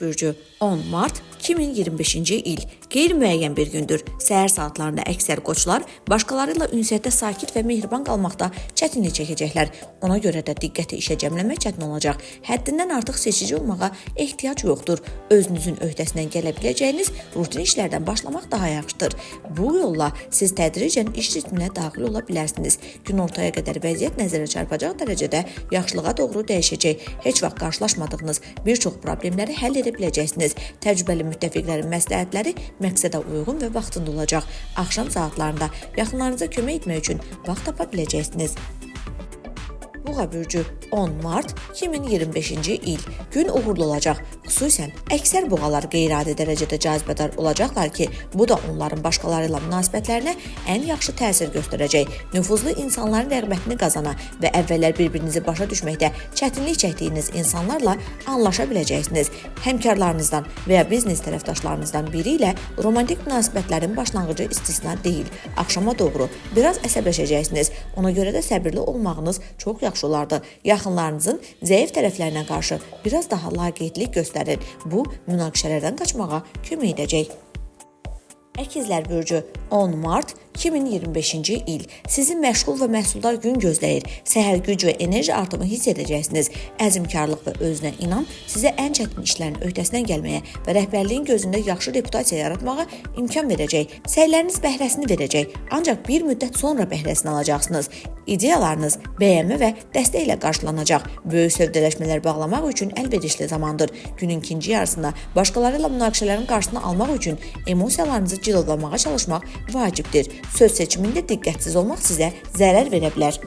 bürcü 10 mart 2025-ci il qeyri-müəyyən bir gündür. Səhər saatlarında əksər qoçlar başqaları ilə ünsiyyətdə sakit və mehriban qalmaqda çətinlik çəkəcəklər. Ona görə də diqqəti işə cəmləmək çətin olacaq. Həddindən artıq seçici olmağa ehtiyac yoxdur. Özünüzün öhdəsindən gələ biləcəyiniz rutin işlərdən başlamaq daha yaxşıdır. Bu yolla siz tədricən iş ritminə daxil ola bilərsiniz. Günortaya qədər vəziyyət nəzərə çarpacaq dərəcədə yaxşılığa doğru dəyişəcək. Heç vaxt qarşılaşmadığınız bir çox problemləri həll edə biləcəksiniz. Təcrübəli müttəfiqlərin məsləhətləri məqsədə uyğun və vaxtında olacaq. Axşam saatlarında yaxınlarınıza kömək etmək üçün vaxt tapa biləcəksiniz. Buğa bürcü 10 mart 2025-ci il gün uğurlu olacaq. Xüsusən əksər buğalar qeyri-adi dərəcədə cazibədar olacaqlar ki, bu da onların başqaları ilə münasibətlərinə ən yaxşı təsir göstərəcək. Nüfuzlu insanların rəğbətini qazana və əvvəllər bir-birinizi başa düşməkdə çətinlik çəkdiyiniz insanlarla anlaşa biləcəksiniz. Həmkarlarınızdan və ya biznes tərəfdaşlarınızdan biri ilə romantik münasibətlərin başlanğıcı istisna deyil. Axşama doğru biraz əsəbləşəcəksiniz. Ona görə də səbirli olmağınız çox yaxşı olardı. Yaxınlarınızın zəif tərəflərinə qarşı biraz daha laqeydlik göstərin. Bu, münaqişələrdən qaçmağa kömək edəcək. Əkizlər bürcü 10 mart 2025-ci il sizi məşğul və məhsuldar gün gözləyir. Səhər güc və enerji artımı hiss edəcəksiniz. Əzmkarlıq və özünə inam sizə ən çətin işlərin öhdəsindən gəlməyə və rəhbərliyin gözündə yaxşı reputasiya yaratmağa imkan verəcək. Səyləriniz bəhrəsini verəcək, ancaq bir müddət sonra bəhrəsini alacaqsınız. İdeyalarınız bəyənmə və dəstəklə qarşılanacaq. Böyük sövdələşmələr bağlamaq üçün əlverişli zamandır. Günün ikinci yarısında başqaları ilə münaqişələrin qarşısını almaq üçün emosiyalarınızı cilovlamağa çalışmaq vacibdir. Söz seçimində diqqətsiz olmaq sizə zərər verə bilər.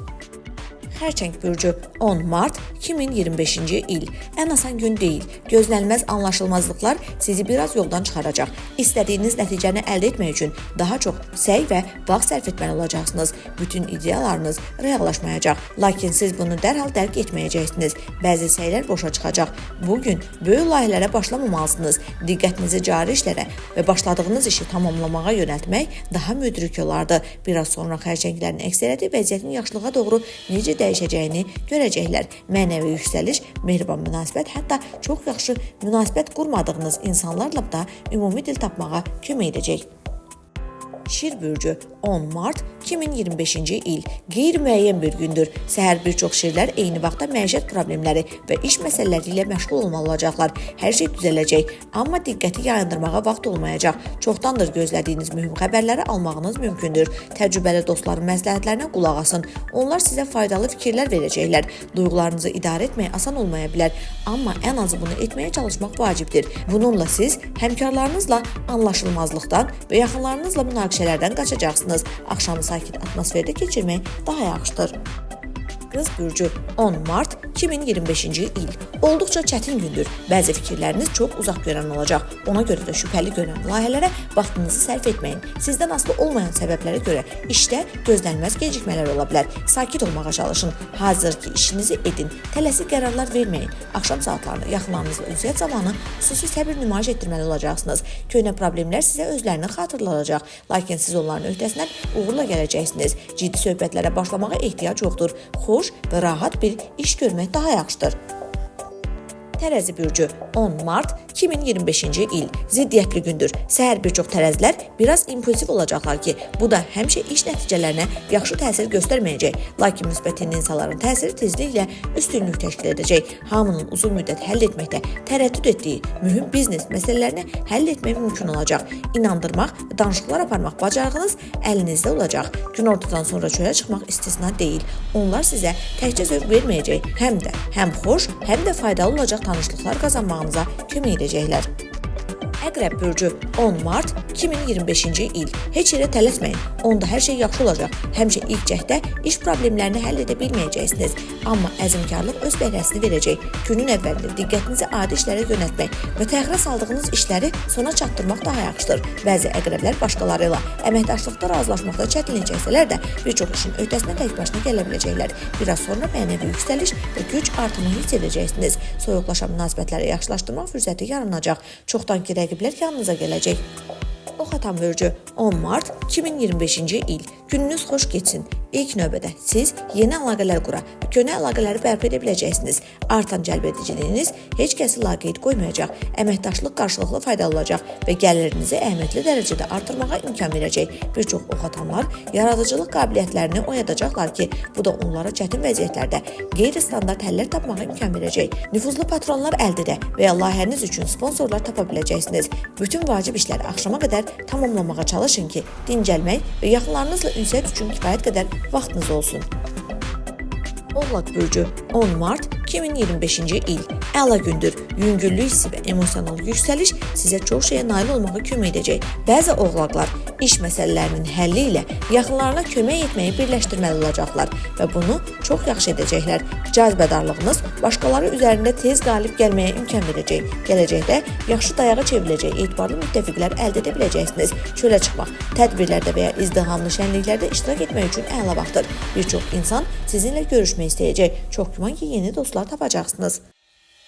Xərçəng bürcü 10 mart 2025-ci il ən asan gün deyil. Gözlənilməz anlaşılmazlıqlar sizi biraz yoldan çıxaracaq. İstədiyiniz nəticəni əldə etmək üçün daha çox səy və vaxt sərf etməli olacaqsınız. Bütün ideyalarınız reallaşmayacaq. Lakin siz bunu dərhal dərk etməyəcəksiniz. Bəzi səylər boşa çıxacaq. Bu gün böyük layihələrə başlamamalısınız. Diqqətinizi cari işlərə və başladığınız işi tamamlamağa yönəltmək daha müdrik olardı. Biraz sonra xərçənglərin əksəriyyəti vəziyyətin yaxşılığa doğru necə dəyişəcəyini görəcəklər. Mənəvi yüksəliş, mehriban münasibət, hətta çox yaxşı münasibət qurmadığınız insanlarla da ümumi dil tapmağa kömək edəcək. Şir bürcü 10 mart 2025-ci il qeyri-müəyyən bir gündür. Səhər bir çox şirlər eyni vaxtda məişət problemləri və iş məsələləri ilə məşğul olmalı olacaqlar. Hər şey düzələcək, amma diqqəti yayındırmağa vaxt olmayacaq. Çoxdandır gözlədiyiniz mühüm xəbərləri almağınız mümkündür. Təcrübəli dostların məsləhətlərinə qulaq asın. Onlar sizə faydalı fikirlər verəcəklər. Duyğularınızı idarə etmək asan olmaya bilər, amma ən azı bunu etməyə çalışmaq vacibdir. Bununla siz həmkarlarınızla anlaşılmazlıqdan və yaxınlarınızla münaqişələrdən qaçacaqsınız. Axşamı sakit atmosferdə keçirmək daha yaxşıdır. Qız bürcü 10 mart 2025-ci il olduqca çətin gündür. Bəzi fikirləriniz çox uzaq görən olacaq. Ona görə də şübhəli görünən layihələrə vaxtınızı sərf etməyin. Sizdən asılı olmayan səbəblərə görə işdə gözlənilməz gecikmələr ola bilər. Sakit olmağa çalışın. Hazırki işinizi edin. Tələsik qərarlar verməyin. Axşam saatlarında yaxınlarınızla ünsiyyət zamanı xüsusi səbir nümayiş etdirməli olacaqsınız. Köhnə problemlər sizə özlərini xatırladacaq. Lakin siz onların öhdəsindən uğurla gələcəksiniz. Ciddi söhbətlərə başlamağa ehtiyac yoxdur. Xoş və rahat bir iş görmək daha yaxşıdır. Tərəzi bürcü 10 mart 2025-ci il ziddiyyətli gündür. Səhər bir çox tərəzilər biraz impulsiv olacaqlar ki, bu da həmişə iş nəticələrinə yaxşı təsir göstərməyəcək. Lakin müsbət tendensiyaların təsiri tezliklə üstünlük təşkil edəcək. Hamının uzun müddət həll etməkdə tərəddüd etdiyi mühüm biznes məsələlərini həll etmək mümkün olacaq. İnandırmaq və danışıqlar aparmaq bacarığınız əlinizdə olacaq. Günortadan sonra çölə çıxmaq istisna deyil. Onlar sizə təkcə zövq verməyəcək, həm də həm xoş, həm də faydalı olacaq tanışlıqlar qazanmağınıza kömək edəcəklər. Əqrəb bürcü 10 mart 2025-ci il. Heç yerə tələsməyin. Onda hər şey yaxşı olacaq. Həmişə ilk cəhddə iş problemlərini həll edə bilməyəcəksiniz. Amma əzmkarlıq öz bəhrəsini verəcək. Günün əvvəlində diqqətinizi adi işlərə yönəltmək və təxirə saldığınız işləri sona çatdırmaq daha yaxşıdır. Bəzi əqrəblər başqaları ilə əməkdaşlıqda razılaşmaqda çətinlik çəksələr də bir çox işin öhdəsindən tək başına gələ biləcəklər. Biraz sonra mənəvi yüksəliş və güc artımı hiss edəcəksiniz. Soyuqlaşan münasibətləri yaxşılaşdırmaq fürsəti yaranacaq. Çoxdankı rəqiblər yanınıza gələcək. Ox atan bürcü 10 mart 2025-ci il. Gününüz xoş keçsin. İlk növbədə siz yeni əlaqələr qura, köhnə əlaqələri bərpa edə biləcəksiniz. Artan cəlbediciliyiniz heç kəsi laqeyd qoymayacaq. Əməkdaşlıq qarşılıqlı faydalı olacaq və gəlirinizi əhəmiyyətli dərəcədə artırmağa imkan verəcək. Bir çox ox atanlar yaradıcılıq qabiliyyətlərini oyadacaqlar ki, bu da onlara çətin vəziyyətlərdə qeyri-standart həllər tapmağa imkan verəcək. Nüfuzlu patronlar əldə edə və ya layihəniz üçün sponsorlar tapa biləcəksiniz. Bütün vacib işləri axşama qədər tamamlamağa çalışın ki, dincəlmək və yaxınlarınızla ünsiyyət üçün kifayət qədər vaxtınız olsun. Oğlaq bürcü 10 mart 2025-ci il. Əla gündür. Yüngüllük hissi və emosional yüksəliş sizə çox şeyə nail olmağa kömək edəcək. Bəzi oğlaqlar iş məsələlərinin həlli ilə yaxınlarına kömək etməyi birləşdirməli olacaqlar və bunu çox yaxşı edəcəklər. Cazibədarlığınız başqaları üzərində tez qalib gəlməyə imkan verəcək. Gələcəkdə yaxşı dayağa çevriləcək etibarlı müttəfiqlər əldə edə biləcəksiniz. Çölə çıxmaq, tədbirlərdə və ya izdihamlı şənliklərdə iştirak etmək üçün əla vaxtdır. Bir çox insan sizinlə görüşmək istəyəcək. Çox güman ki, yeni dostlar tapacaqsınız.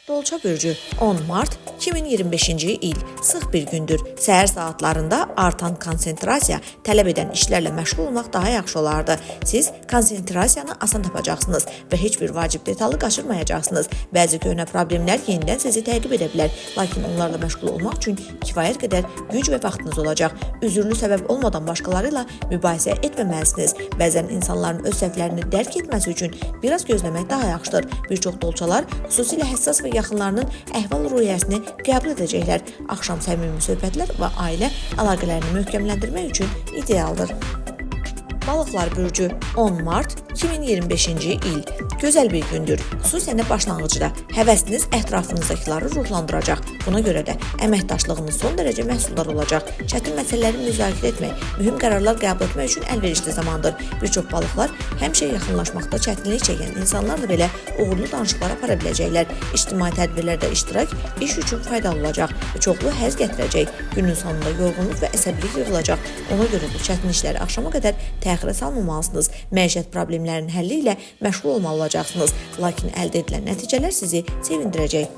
Dolça bürcü 10 mart 2025-ci il sıx bir gündür. Səhər saatlarında artan konsentrasiya tələb edən işlərlə məşğul olmaq daha yaxşı olardı. Siz konsentrasiyanı asan tapacaqsınız və heç bir vacib detalı qaçırmayacaqsınız. Bəzi köhnə problemlər yenidən sizi təqib edə bilər, lakin onlarla məşğul olmaq üçün kifayət qədər güc və vaxtınız olacaq. Üzürlü səbəb olmadan başqaları ilə mübahisə etməməlisiniz. Bəzən insanların öz səhvlərini dərk etməsi üçün biraz gözləmək daha yaxşıdır. Bir çox dolçalar xüsusilə həssas və yaxınlarının əhval-ruhiyyəsini qəbul edəcəklər. Axşam səmimi söhbətlər və ailə əlaqələrini möhkəmləndirmək üçün idealdır. Balıqlar bürcü 10 mart 2025-ci il. Gözəl bir gündür. Xüsusən də başlanğıcda həvəsiniz ətrafınızdakıları ruhlandıracaq. Buna görə də əməkdaşlığınız son dərəcə məhsuldar olacaq. Çətin məsələləri müzakirə etmək, mühüm qərarlar qəbul etmək üçün əlverişli zamandır. Bir çox balıqlar həmişə yaxınlaşmaqda çətinlik çəkən insanlarla belə uğurlu danışıqlar apara biləcəklər. İctimai tədbirlərdə iştirak iş üçün faydalı olacaq və çoxlu həzz gətirəcək. Günün sonunda yorğunluq və əsəbilik yığılacaq. Ona görə də çətin işləri axşama qədər təxirə salmamalısınız. Məişət problemlərinin həlli ilə məşğul olmalı olacaqsınız. Lakin əldə edilən nəticələr sizi sevindirəcək.